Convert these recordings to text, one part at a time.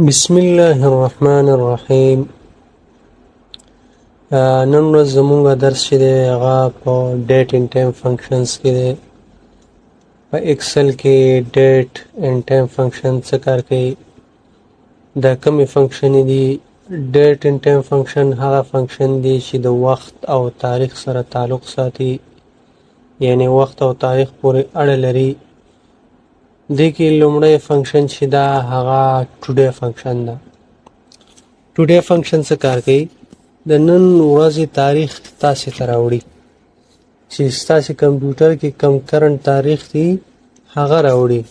بسم الله الرحمن الرحیم. نن ورځ زموږ درس چې دی هغه په ډیټ اینډ ټایم فنکشنز کې دی. په ایکسل کې ډیټ اینډ ټایم فنکشن څه کار کوي، دا کومې فنکشن دي؟ ډیټ اینډ ټایم فنکشن هغه فنکشن دی چې د وخت او تاریخ سره تعلق ساتي، یعنی وخت او تاریخ پورې اړه لري. دې کې لومړی فنکشن چې دا هغه ټوډے فنکشن ده. ټوډے فنکشن څه کار کوي؟ د نن ورځې تاریخ تاسې ته راوړي، چې ستاسې کمپیوټر کې کم کرنټ تاریخ دی هغه راوړي.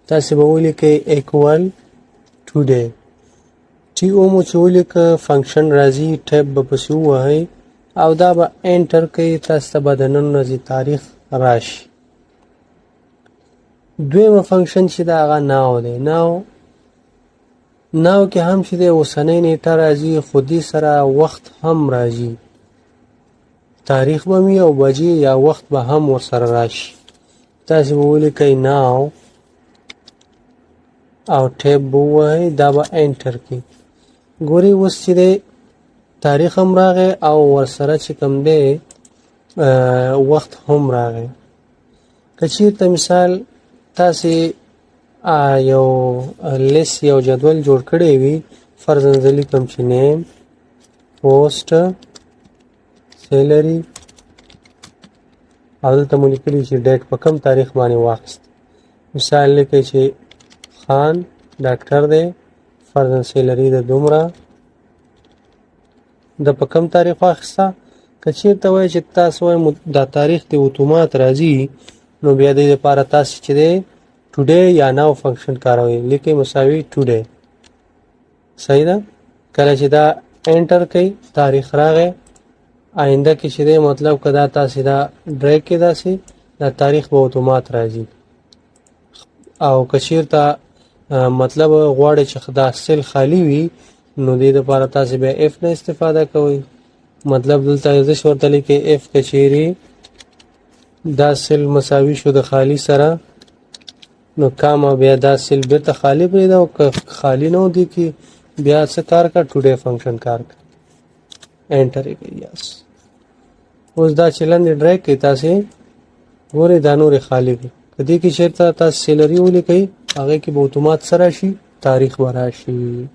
تاسې به ولیکئ ایکوال ټوډے، ټي او مو چې ولیکه فنکشن راځي، ټیپ به پسې ووهئ او دا به انټر کوي، تاسو ته به د نن ورځې تاریخ راشي. دویمه فنکشن چې دا هغه ناو دی. ناو کې هم چې دی اوسنۍ نیټه راځي، خو دې سره وخت هم راځي، تاریخ به وي او بجې یا وخت به هم ورسره راشي. تاسې به ولیکئ ناو او ټیپ به ووهئ، دا به انټر کړي. ګورئ اوس چې دی تاریخ هم راغی او ورسره چې کوم دی وخت هم راغی. که چیرته مثال تاسې یو لیست یو جدول جوړ کړی وي، فرضاً زه لیکم چې نیم، پوسټ، سیلري، او دلته مو لیکلي چې ډیټ په کوم تاریخ باندې واخیست. مثال لیکئ چې خان ډاکټر دی، فرضاً سیلري د دومره د په کوم تاریخ واخیسته. که چیرته وایي چې تاسو وایي دا تاریخ دی اتومات راځي، نو بیا دې لپاره تاسو چې دی ټوډے یا ناو فنکشن کاروئ، لیکئ مساوي ټوډے. صحیح ده. کله چې دا انټر کوي تاریخ راغی. آینده کې چې دی مطلب که دا تاسې دا ډریګ کې داسې دا تاریخ به اتومات راځي. او که چیرته مطلب غواړئ چې دا سیل خالی وي، نو دې لپاره تاسې بیا اف نه استفاده کوئ. مطلب دلته ځه ورته لیکئ اف که چیرې دا سیل مساوي شو د خالی سره، نو کاما بیا دا سیل بیرته خالی پرېږده، او که خالی نه و دې کې بیا څه کار کا، ټوډے فنکشن کار کا، انټر یې کړئ. یس، اوس دا چې لاندې ډریګ کړئ تاسې ګورئ دا نورې خالي دي. که دې کې چېرته تاسې سیلري ولیکئ هغې کې به اتومات څه راشي، تاریخ به راشي.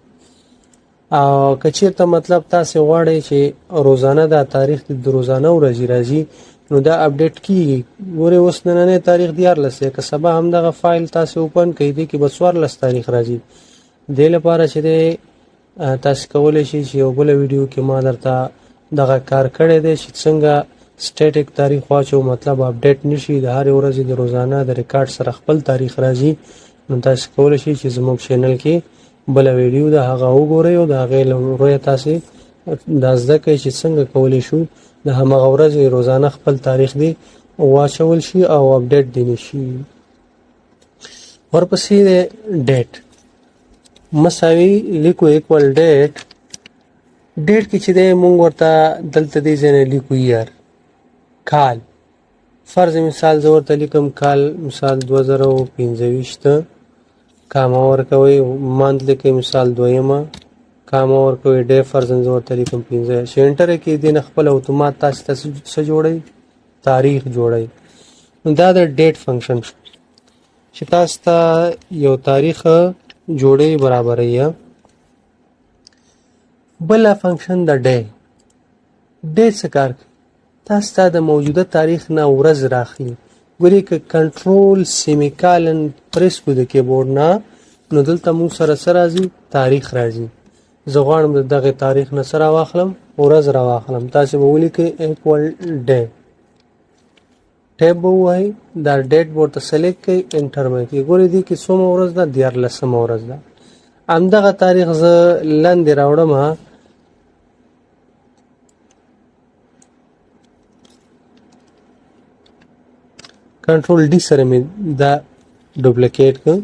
او که چېرته مطلب تاسې غواړئ چې روزانه دا تاریخ د روزانه ورځې راځي، نو دا اپډیټ کیږي. ګورئ اوس نننی تاریخ 13 دی، که سبا هم دغه فایل تاسې اوپن کړئ دې کې به 14 تاریخ راځي. دې لپاره چې دی تاسې کولی شئ چې یو بله ویډیو کې ما درته دغه کار کړی دی چې څنګه سټیټک تاریخ واچو، مطلب اپډیټ نشي، د هرې ورځې د روزانه د ریکارډ سره خپل تاریخ راځي. نو تاسې کولی شئ چې زموږ چینل کې بله ویډیو ده هغه وګورئ او د هغې له رویه تاسې دا زده کړئ چې څنګه کولی شو د هماغه ورځې روزانه خپل تاریخ دی واچول شي او اپډیټ دی نشي. ورپسې دی ډیټ مساوي لیکو ایکوال ډیټ. ډیټ کې چې دی مونږ ورته دلته دې ځای نه لیکو یار کال. فرض مثال زه ورته لیکم کال مثال 2025، کامه ورکوئ، منت لیکئ مثال دویمه، کامه ورکوئ، ډی فرضاً زه ورته لیکم 5، چې انټر یې کړئ دې نه خپله اتومات تاسې ته څه جوړوي، تاریخ جوړوي. نو دا د ډیټ فنکشن شو چې تاسو ته یو تاریخ جوړوي برابروي. بله فنکشن د ډی. ډی څه کار کوي؟ تاسو ته د موجوده تاریخ نه ورځ راخلي. ګورئ که کنټرول سیمیکالن پریس کړو د کیبورډ نه، نو دلته موږ سره څه راځي، تاریخ راځي. زه غواړم د دغه تاریخ نه څه راواخلم، ورځ راواخلم. تاسې به ولیکئ ایکوال ډی، ټیپ به ووهئ، دا ډیټ به ورته سلیکټ کړئ، انټر به یې کړئ. ګورئ دې کې څومره ورځ ده، 13مه ورځ ده. همدغه تاریخ زه لاندې راوړم، کنټرول ډي سره مې دا ډوپلیکیټ کړ،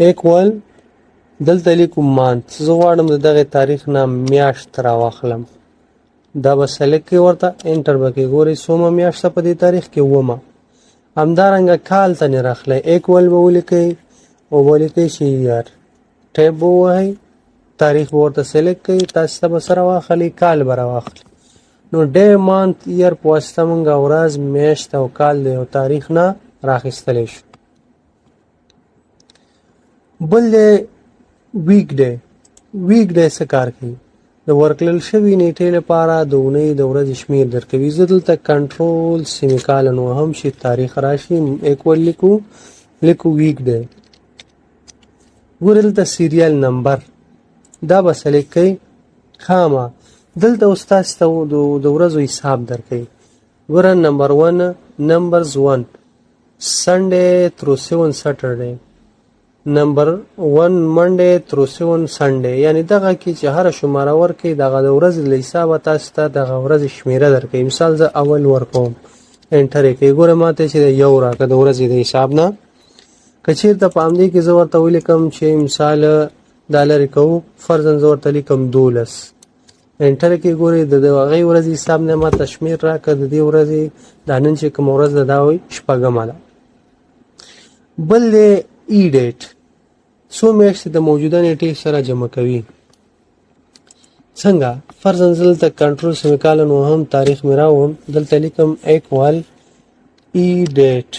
ایکوال دلته لیکو مانت. زه غواړم د دغه تاریخ نه میاشت راواخلم، دا به سلیکټ کړئ ورته، انټر به کړئ. ګورئ څومه میاشت په دې تاریخ کې، اوومه. همدارنګه کال ته نه راخلئ، ایکوال به ولیکئ او ولیکئ چې یار، ټیپ به ووهئ، تاریخ به ورته سلیکټ کړئ، تاسو ته به څه راواخلي؟ کال به راواخلي. نو ډی، مانت، ایر په واسطه مونږ ورځ، میاشت او کال د یو تاریخ نه راخیستلی شو. بل دی ویک ډی. ویک ډی څه کار کوي؟ د ورکړل شوي نیټې لپاره د اونۍ د ورځې شمیر درکوي. زه دلته کنټرول سیمیکالن وهم چې تاریخ راشي، ایکول لیکو، لیکو ویک ډی. ګوره دلته سیریل نمبر دا به سلیکټ کړئ، کاما. دلته اوس تاسو ته د ورځو حساب درکوي. ګوره نمبر 1، نمبرز 1 سنډے ترو 7 سټرډے، نمبر 1 منډے ترو 7 سنډے، یعنی دغه کې چې هره شماره ورکوي دغه د ورځې له حسابه تاسو ته دغه ورځې شمیره درکوي. مثال زه اول ورکوم، انټر یې کوي، ګوره ماته چې یو راکړه د ورځې د حساب نه. که چېرته په همدې کې زه ورته ولیکم چې مثال دا لرې کوو، فرضاً زه ورته لیکم 12، انټر کې ګورئ د هغې ورځې حساب نه ماته شمېر راکړه د دې ورځې، دا نن چې کومه ورځ ده دا وایي شپږمه ده. بل دی ای ډیټ، څو میاشتې د موجوده نیټې سره جمع کوي. څنګه؟ فرضاً زه دلته کنټرول سیمیکالن وهم، تاریخ مې راوړم، دلته لیکم ایکوال ای ډیټ،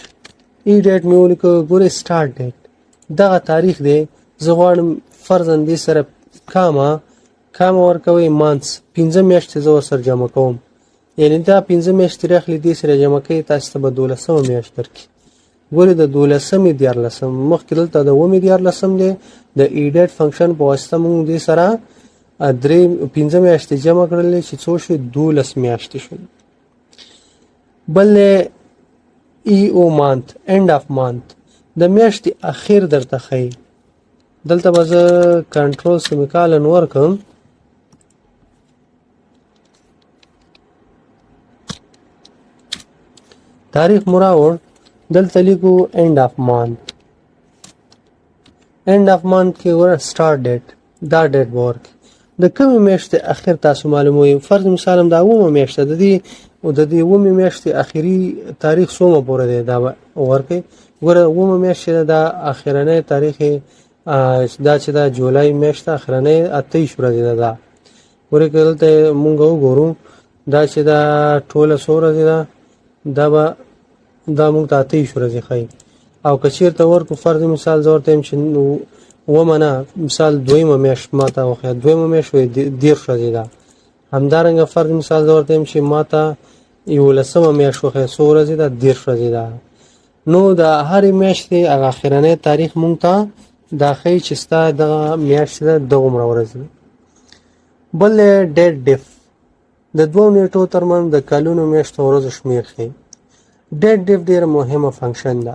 ای ډیټ مې ولیکه، ګورئ سټارټ ډیټ دغه تاریخ دی. زه غواړم فرضاً دې سره کاما کاما ورکوئ، مانتس 5 میاشتې زه ورسره جمع کوم، یعنی دا 5 میاشتې راخلي دې سره جمع کوي، تاسو ته به دولسمه میاشت درکړي. ګورئ د دولسمې دیارلسم، مخکې دلته د اوومې دیارلسم دی، د ای ډیټ فنکشن په واسطه موږ دې سره درې پنځه میاشتې جمع کړلې چې څو شوې؟ 12 میاشتې شوې. بل دی ای او مانت، اند اف مانت، د میاشتې اخر درته ښیي. دلته به زه کنټرول سیمیکالن ورکړم، تاریخ مو راوړ، دلته لیکو اند اف مانت. اند اف مانت کې ګوره سټارټ ډیټ، دا ډیټ به ورکړي د کومې میاشتې اخر تاسو معلوموئ. فرض مثال هم دا اوومه میاشت ده، د دې اوومې میاشتې اخري تاریخ څومه پورې دی دا به ورکړي. ګوره اوومه میاشت چې ده دا اخرنی تاریخ دا چې دا جولای میاشت ده، اخرنی 28 ورځې ده. دا ګورئ که دلته مونږ وګورو دا چې دا ټوله څو ورځې ده، دا به دا مونږ ته 28 ورځې ښیي. او که چېرته ورکړو فرض مثال زه ورته یم چې اوومه نه، مثال دویمه میاشت ما ته وښیه، دویمه میاشت وایي 30 ورځې ده. همدارنګه فرض مثال زه ورته یم چې ما ته یولسمه میاشت وښیه، څو ورځې ده؟ 30 ورځې ده. نو د هرې میاشتې هغه اخرنی تاریخ مونږ ته دا ښیي چې ستا دغه میاشت ده دغومره ورځې ده. بل دی ډیټ ډیف، د دوو نیټو ترمنځ د کلونو، میاشتو، ورځو شمېر ښیي. ډیټ ډیف ډېره مهمه فنکشن ده.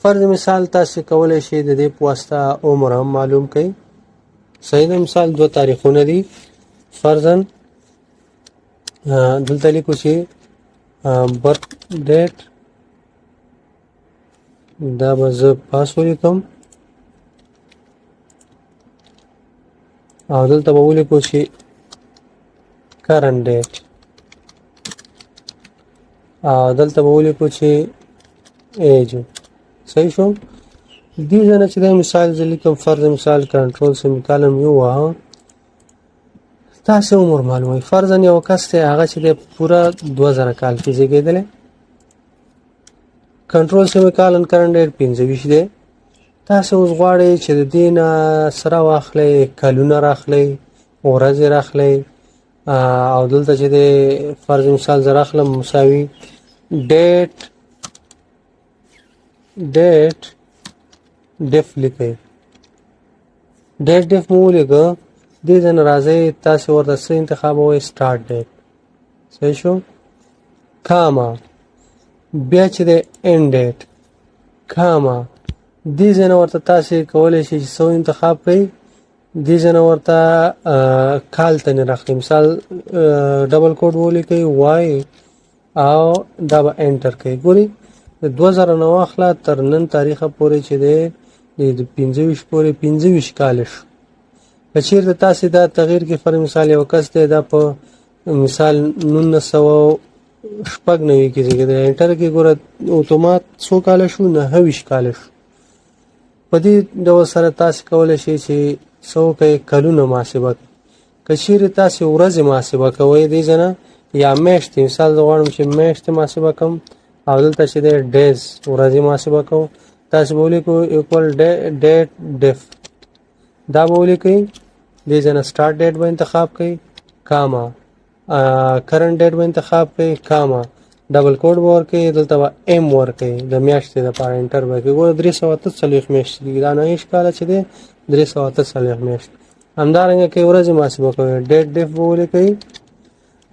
فرض مثال تاسو کولی شئ د دې په واسطه عمر هم معلوم کړئ. صحیح ده، مثال دوه تاریخونه دي، فرضاً دلته لیکو چې برث ډیټ، دا به زه پاس ولیکم او دلته به ولیکو چې کرنټ ډیټ، او دلته به ولیکو چې ایج. صحیح شو؟ دې ځای نه چې دا مثال زه لیکم، فرض مثال کنټرول سیمیکالن مې وواهه، تاسې عمر معلوموئ. فرضاً یو کس دی هغه چې دی پوره 2000 کال کې زېږېدلی، کنټرول سیمیکالن کرنټ ډیټ 25 دی. تاسې اوس غواړئ چې د دې نه څه راواخلئ، کلونه راخلئ، ورځې راخلئ، او دلته چې دی فرض مثال زه راخلم مساوي ډیټ ډیف لیکئ، ډیټ ډیف مو ولیکه. دې ځای نه راځئ تاسې ورته څه انتخابوئ؟ سټارټ ډیټ. صحیح شو؟ کاما بیا چې دی اند ډیټ، کاما دې ځای نه ورته تاسې کولی شئ چې څه انتخاب کړئ. دې ځای نه ورته کال ته نه راخلئ، مثال ډبل کوډ ولیکئ وای او دا به انټر کړئ. ګورئ د 2000 نه واخله تر نن تاریخه پورې چې دی د 25 پورې 25 کاله شو. که چېرته تاسې دا تغییر کې فرض مثال یو کس دی دا په مثال 1996 کې زېږېدلی، انټر کې ګوره اتومات څو کاله شو؟ 29 کاله شو. په دې ډول سره تاسې کولی شئ چې څه وکړئ؟ کلونه محاسبه کوئ. که چیرې تاسې ورځې محاسبه کوئ دې ځای نه یا میاشتې، مثال زه غواړم چې میاشتې محاسبه کوم او دلته چې دی days ورځې محاسبه کوو، تاسې به ولیکو equal date diff، دا به ولیکئ. دې ځای نه start date به انتخاب کړئ، comma current date به انتخاب کړئ، comma double quote به ورکړئ، دلته به M ورکړئ د میاشتې دپاره، enter به کړئ. ګوره 348 میاشتې دي، دا 29 کاله چې دی 348 میاشتې. همدارنګه که ورځې محاسبه کوئ date diff به ولیکئ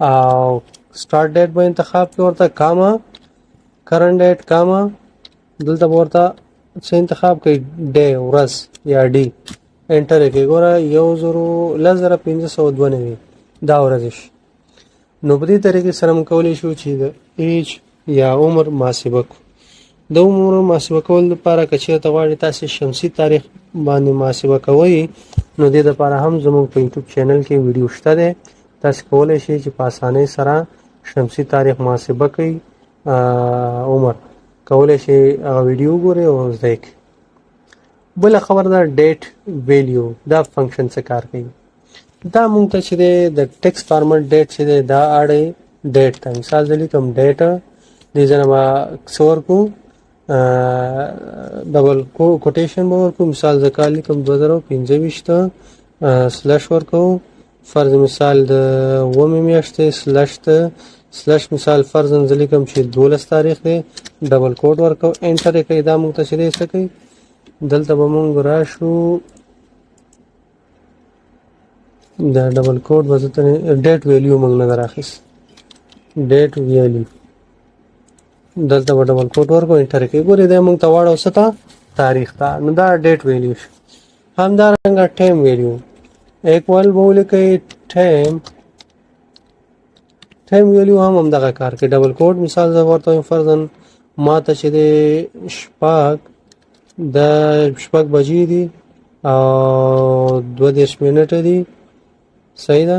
او start date به انتخاب کړئ ورته، comma current date، comma دلته به ورته څه انتخاب کړئ؟ day ورځ یا D، enter یې کړئ. ګوره یو زرو 10592 دا ورځې شي. نو په دې طریقې سره موږ کولی شو چې د ایج یا عمر محاسبه کړو. د عمر محاسبه کولو لپاره که چېرته غواړئ تاسې شمسي تاریخ باندې محاسبه کوئ، نو دې لپاره هم زموږ په یوټیوب channel کې ویډیو شته دی. تاسې کولی شئ چې په اسانۍ سره شمسي تاریخ محاسبه کړئ، عمر کولی شئ هغه ویډیو وګورئ او زده یې کړئ. بله خبره ده date value، دا function څه کار کوي؟ دا مونږ ته چې دی د text format date چې دی دا اړوي date ته. مثال زه لیکم date، دې ځای نه به څه ورکړو؟ double quotation به ورکړو. مثال زه کال لیکم 2025، slash ورکوو، فرض مثال د اوومې میاشتې slash ته slash، مثال فرضاً زه لیکم چې 12 تاریخ دی، double quote ورکوو، enter یې کوي. دا مونږ ته چې دی څه کوي؟ دلته به مونږ راشو، د double quote به زه date value مونږ نه راخیست، date value دلته به double quote ورکړو، enter یې کوي. ګورې دی مونږ ته واړو څه ته؟ تاریخ ته. نو دا date value شو. همدارنګه time value equal به ولیکئ time، time value هم همدغه کار کوي. double quote، مثال زه ورته وایم فرضاً ما ته چې دی شپږ د 6 بجې دي او 32 منټه دي، صحیح ده،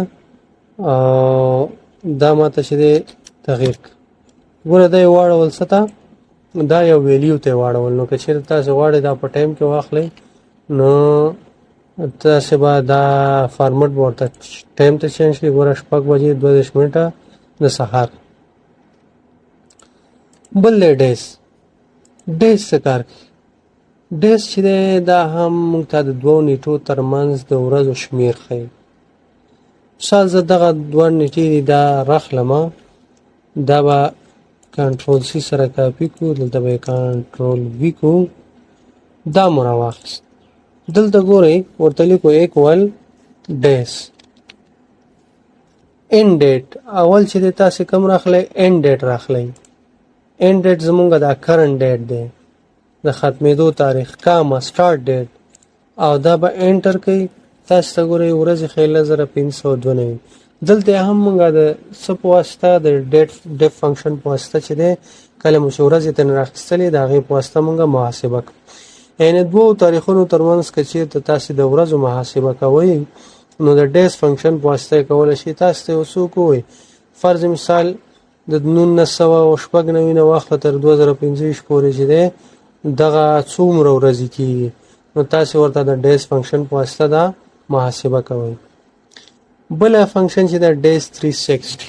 او دا ما ته چې دی تغییر کړ. ګوره دا یې واړول څه ته؟ دا یو value ته یې واړول. نو که چېرې تاسې غواړئ دا په time کې واخلئ، نو تاسې به دا فارمټ به ورته time ته change کړئ. ګوره 6 بجې 32 منټه د سهار. بل دی days. days څه کار کوي؟ days چې دی دا هم موږ ته د دوو نیټو ترمنځ د ورځو شمېر ښیي. مثال زه دغه دوه نیټې دي دا راخلم، دا به control C سره کاپي کړو، دلته به یې control V کړو، دا مو راواخیست. دلته ګورئ ورته لیکو equal days end date. اول چې دی تاسې کوم راخلئ؟ end date راخلئ. end date زمونږ دا current date دی، د ختمېدو تاریخ، comma start date، او دا به enter کوي. تاسو ته ګورئ ورځې ښیي 10592. دلته هم مونږ د څه په واسطه؟ د date diff function په واسطه چې دی کله مو چې ورځې ته نه راخیستلې د هغې په واسطه مونږ محاسبه کوو. یعنې دوو تاریخونو ترمنځ که چېرته تاسې د ورځو محاسبه کوئ، نو د days function په واسطه یې کولی شئ. تاسو ته یو څوک ووایي فرض مثال د 1996 نه واخله تر 2025 پورې چې دی دغه څومره ورځې کېږي، نو تاسې ورته د days function په واسطه دا محاسبه کوئ. بله function چې ده days 360.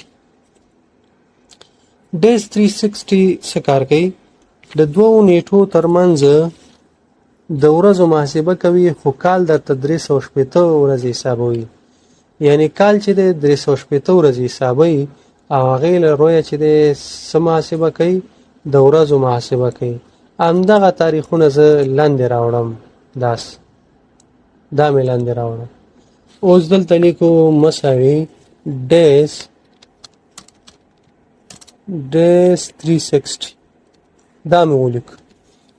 days 360 څه کار کوي؟ د دوو نیټو ترمنځ د ورځو محاسبه کوي، خو کال درته 360 ورځې حسابوي. یعنی کال چې دی 360 ورځې حسابوي او هغې له رویه چې دی څه محاسبه کوي؟ د ورځو محاسبه کوي. همدغه تاریخونه زه لاندې راوړم، داسې دا مې لاندې راوړم. اوس دلته لیکو مساوي days 360، دا مې ولیک.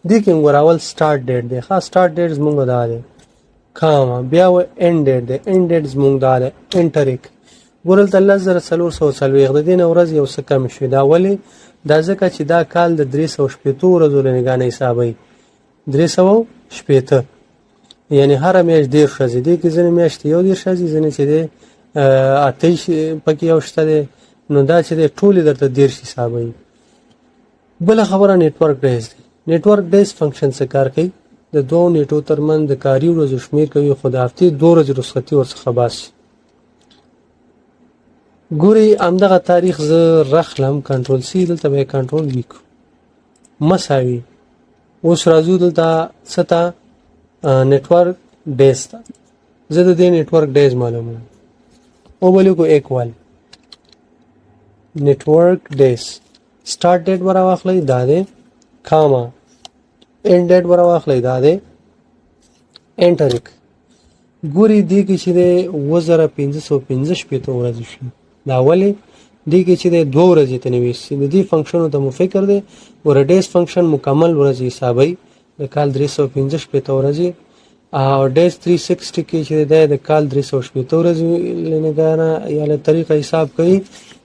دې کې موږ اول start date دی، ښه start date زموږ دا دی، comma بیا و end date دی، end date زموږ دا دی، enter یې. ګوره دلته 10440، د دې نه ورځ یو څه کمې شوې. دا ولې؟ دا ځکه چې دا کال د 360 ورځو له نګاه نه حسابوي، 360 یعنی هره میاشت 30 ورځې. دې کې ځینې میاشتې 31 ورځې، ځینې چې دی 28 پکې یو شته دی، نو دا چې دی ټولې درته 30 حسابوي. بله خبره network days دی. network days function څه کار کوي؟ د د دوو نیټو ترمنځ د کاري ورځو شمیر کوي، خو د هفتې دوه ورځې رخصتي ورڅخه باسي. ګوري همدغه تاریخ زه راخلم، کنټرول سی، دلته به یې کنټرول وي کو مساوي. اوس راځو دلته څه ته، نتورک ډیز ته. زه د دې نتورک ډیز معلوموم او به لیکو ایکوال نتورک ډیز، سٹارټ ډیټ به راواخلئ دا دی، کاما اینډ ډیټ به راواخلئ دا دی، انټر یې کړئ. ګوري دې کې چې دی 7565 ورځې شي. دا ولې؟ دې کې چې دی دوه ورځې ته نه ویستي. د دې فنکشنو ته مو فکر دی. ګوره ډیز فنکشن مکمل ورځې حسابوي، د کال 365 ورځې، او ډیز 360 کې چې دی د کال 360 ورځې له نګاه نه یا له طریقه حساب کوي،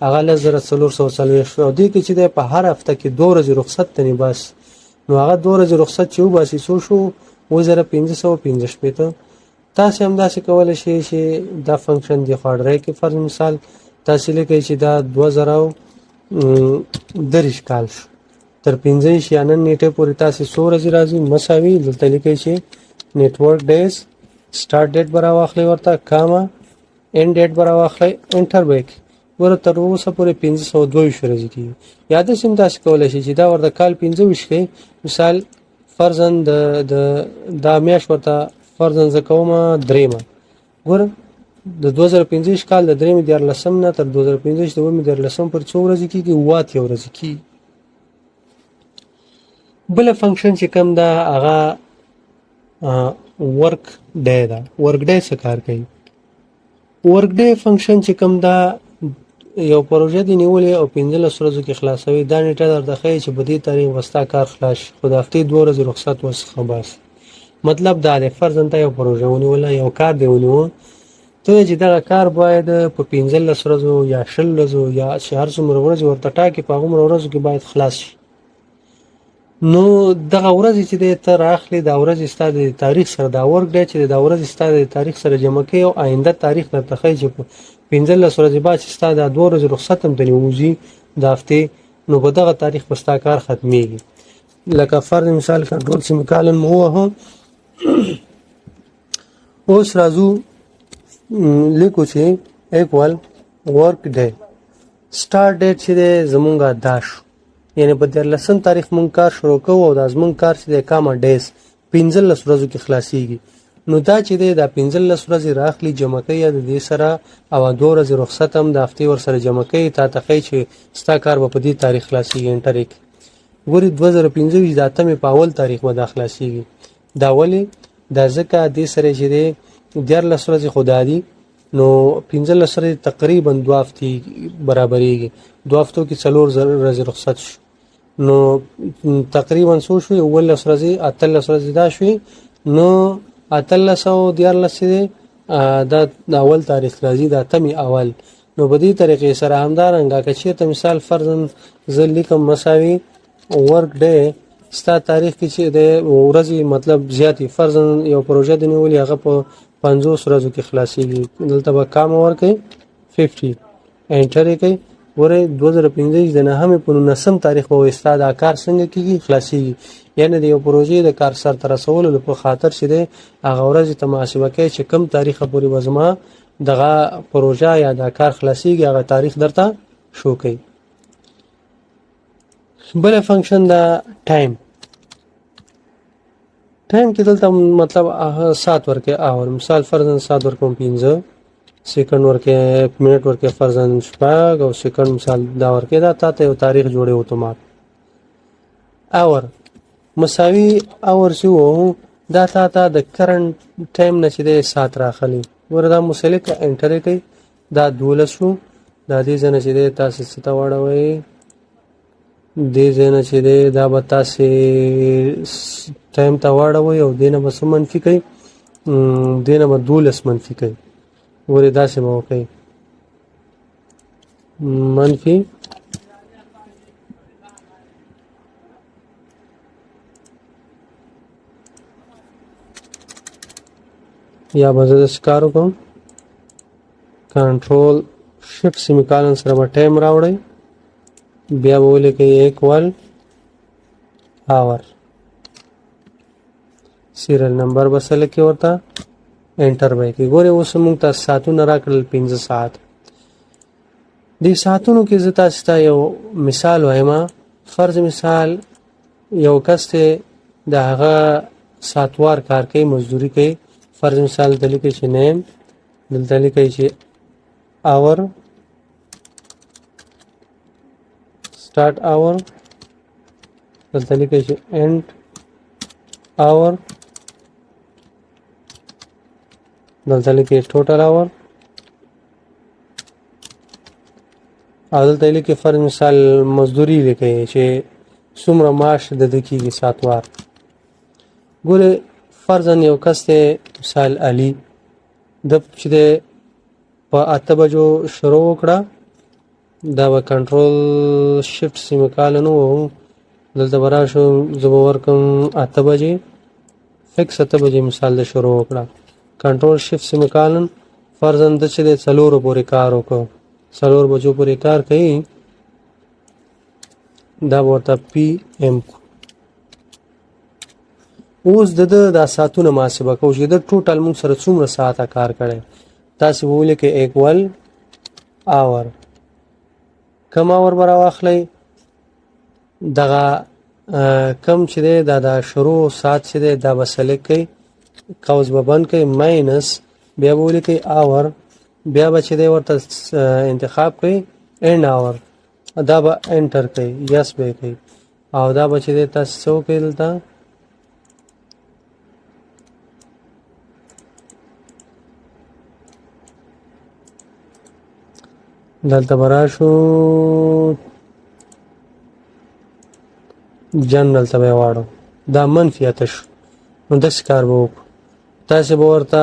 هغه 10440. او دې کې چې دی په هر هفته کې دوه ورځې رخصت ته نه باسي، نو هغه دوه ورځې رخصت چې وباسي څو شو؟ 7565. تاسې هم داسې کولی شئ چې دا فنکشن دی خو اډرای کې فرض مثال تاسې لیکئ چې دا 2023 کال شو، تر 25 یا نن نیټې پورې تاسې څو ورځې راځي مساوي. دلته لیکئ چې نتورک ډیز، سٹارټ ډیټ به راواخلئ ورته، کاما اینډ ډیټ به راواخلئ، انټر به یې کړئ. ګوره تر اوسه پورې 522 ورځې کېږي. یا داسې هم تاسې کولی شئ چې دا ورته کال 25 کړئ. مثال فرضاً د دا میاشت ورته فرضاً زه کوم درېیمه، ګوره د 2025 کال د درېیمې دیارلسم نه تر 2025 د اوومې دیارلسم پورې څو ورځې کېږي؟ 87 ورځې کېږي. بله فنکشن چې کوم ده هغه ورک ډی ده. ورک ډی څه کار کوي؟ ورک ډی فنکشن چې کوم ده، یو پروژه دې نیولې او 15 ورځو کې خلاصوي، دا نیټه درته ښیي چې په دې تاریخ به ستا کار خلاص شي، خو د هفتې دوه ورځې رخصت ورڅخه باسي. مطلب دا دی، فرضاً تا یو پروژه ونیوله، یو کار دې ونیو، ته چې دغه کار باید په 15 ورځو یا 20 ورځو یا چې هر څومره ورځې ورته ټاکې په هغومره ورځو کې باید خلاص شي. نو دغه ورځې چې دی ته راخلې، دا ورځې ستا د تاریخ سره، دا ورک دی چې دا ورځې ستا د تاریخ سره جمع کوي او آینده تاریخ درته ښیي چې په 15 ورځې بعد چې ستا دا دوه ورځې رخصت هم ترې ووځي د هفتې، نو په دغه تاریخ به ستا کار ختمیږي. لکه فرض مثال کنټرول سیمیکالن مو ووهو. اوس راځو لیکو چې ایکوال ورک ډی، سټارټ ډیټ چې دی زمونږ دا شو، یعنی په 13 تاریخ مونږ کار شروع کوو او دا زمونږ کار چې دی کامه ډیز 15 ورځو کې خلاصیږي. نو دا چې دی دا 15 ورځې راخلي جمع کوي د دې سره، او دوه ورځې رخصت هم د هفتې ورسره جمع کوي، تا ته ښیي چې ستا کار به په دې تاریخ خلاصیږي. انټر یې کړي. ګوري 2025 د اتمې په اول تاریخ به دا خلاصیږي. دا ولې؟ دا ځکه دې سره چې دی 13 ورځې خو دا دي، نو 15 ورځې تقریبا دوه هفتې برابرېږي، دوه هفتو کې څلور ورځې رخصت شو، نو تقریبا څو شوې؟ 17 ورځې، 18 ورځې دا شوې. نو 18 او 13 چې دی دا د اول تاریخ راځي، د اتمې اول. نو په دې طریقې سره همدارنګه که چېرته مثال فرضاً زه لیکم مساوي ورک ډی، ستا تاریخ کې چې د ورځې مطلب زیاتې، فرضاً یو پروژه دې نیولې هغه په 50 ورځو کې خلاصېږي، دلته به کامه ورکوي 50، انټر یې کوي. ګورئ 2025 د نهمې په نولسم تاریخ به وایي ستا دا کار څنګه کېږي، خلاصېږي. یعنې د یو پروژې د کار سرته رسولو په خاطر چې دی هغه ورځې ته محاسبه کوي چې کوم تاریخه پورې به زما دغه پروژه یا دا کار خلاصېږي، هغه تاریخ درته شو کوي. بله فنکشن دا ټایم. ټایم کې دلته مطلب ساعت ورکې اور مثال فرضاً ساعت ورکوم 5 سیکنډ ورکې، منټ ورکې فرضاً شپږ او سیکنډ مثال دا ورکې، دا تا ته یو تاریخ جوړې اتومات. اور مساوي اور چې وو دا تا ته د کرنټ ټایم نه چې دی ساعت راخلي. ګوره دا مسلک انټر یې کوي، دا 12 شو. دا دې ځای نه چې دی تاسې څه ته واړوئ، دې ځای نه چې دی دا به تاسې ټایم ته واړوئ او دې نه به څه منفي کوئ، دې نه به 12 منفي کوئ. ګورئ داسې به وکړئ، منفي یا به زه داسې کار وکړم، کنټرول شفټ سیمیکالن سره به ټایم راوړئ، بیا به ولیکئ ایکوال آور. سیریل نمبر به سلیکټ کې ورته انټر به کې. ګورې اوس موږ ته ساعتونه راکړل 5 ساعت. دې ساعتونو کې زه تاسو ته یو مثال وایم. فرض مثال یو کس دی، د هغه ساعتوار کار کوي، مزدوري کوي. فرض مثال دلته لیکي چې نیم، دلته لیکي چې اور سٹارټ اور، دلته لیکي چې اند اور، دلته لیکي ټوټل اور، او دلته لیکي فرض مثال مزدوري لیکي چې څومره معاش د ده کېږي ساعتوار. ګورې فرضاً یو کس دی، مثال علي، ده چې دی په 8 بجو شروع وکړه، دا به کنټرول شفټ سیمکالن ووهو، دلته به راشو، زه به ورکړم 8 بجې، فکس 8 بجې مثال د شروع وکړه، کنټرول شفټ سیمکالن. فرضاً ده چې دی 4 پورې کار وکړو، 4 بجو پورې کار کوي، دا به ورته پی ایم کو. اوس د ده دا ساعتونه محاسبه کوو چې د ټوټل موږ سره څومره ساعته کار کړی. تاسې به ولیکئ ایکول اور، کم اور به راواخلئ، دغه کم چې دی دا د شروع ساعت چې دی دا به سلیکټ کړئ، قوس به بند کړئ، ماینس بیا به ولیکئ اور، بیا به چې دی ورته انتخاب کړئ اند اور، دا به انټر کړئ، یس به یې کړئ، او دا به چې دی تاسې څه وکړئ دلته دلته به راشو جنرال ته به یې واړو، دا منفي 8 شو. نو داسې کار به وکړو. تاسې به ورته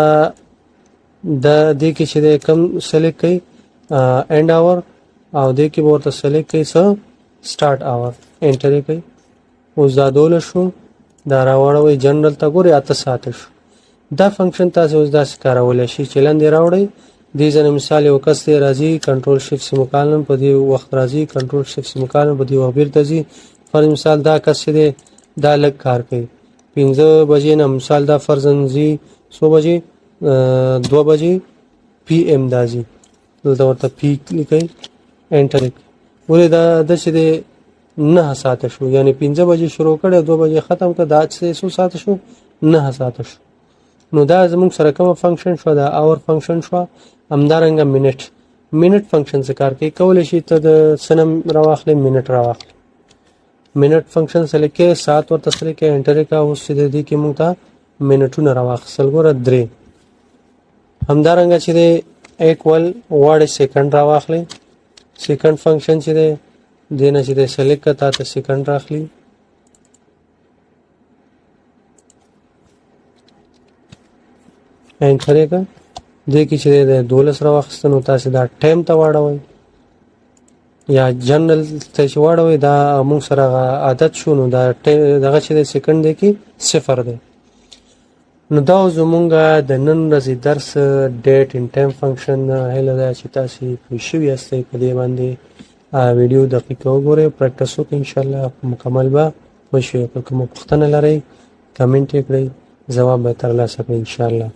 د دې کې چې دی کم سلیکټ کړئ اند اور، او دې کې به ورته سلیکټ کړئ څه سټارټ اور، انټر یې کړئ. اوس دا 12 شو، دا راواړوئ جنرال ته، ګورئ 8 ساعته شو. دا فنکشن تاسې اوس داسې کارولی شئ چې لاندې راوړئ. دې ځای نه مثال یو کس دی راځي، کنټرول شفټ سیمکالن په دې وخت راځي، کنټرول شفټ سیمکالن په دې وخت بیرته ځي. فرض مثال دا کس چې دی دا لږ کار کوي، 5 بجې نه مثال دا فرضاً ځي څو بجې، 2 بجې پی ایم دا ځي، دلته ورته پی لیکئ، انټر یې کړئ. ولې دا داسې دی 9 ساعته شو، یعنې 5 بجې شروع کړی 2 بجې ختم کړ، دا چې څو ساعته شو، 9 ساعته شو. نو دا زموږ سره کومه فنکشن شوه، دا اور فنکشن شوه. همدارنګه منټ، منټ فنکشن څه کار کوي، کولی شي ته د څه نه راواخلې، منټ راواخلې. منټ فنکشن سلیکټ کړې، ساعت ورته سلیکټ کړې، انټر یې کړه. اوس چې د دې کې موږ ته منټونه راواخیستل، ګوره 3. همدارنګه چې دی ایکول غواړې سیکنډ راواخلې، سیکنډ فنکشن چې دی دې نه چې دی سلیکټ کړه، تا ته سیکنډ راخلي. انټر یې کړه. دې کې چې دی د 12 راواخیسته، نو تاسې دا ټایم ته واړوئ یا جنرال ته چې واړوئ، دا موږ سره هغه عادت شو، نو دا دغه چې دی سیکنډ دی کې 0 دی. نو دا و زمونږ د نن ورځې درس ډیټ ان ټایم فنکشن. هیله ده چې تاسې پوه شوي یاستئ په دې باندې. ویډیو دقیقه وګورئ، پریکټس وکړئ، انشاءالله مکمل به پوه شئ. که کومه پوښتنه لرئ کمنټ یې کړئ، ځواب به ترلاسه کړئ انشاءالله.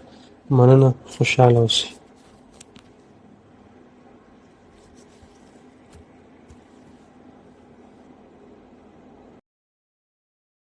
مننه، خوشحاله اوسئ.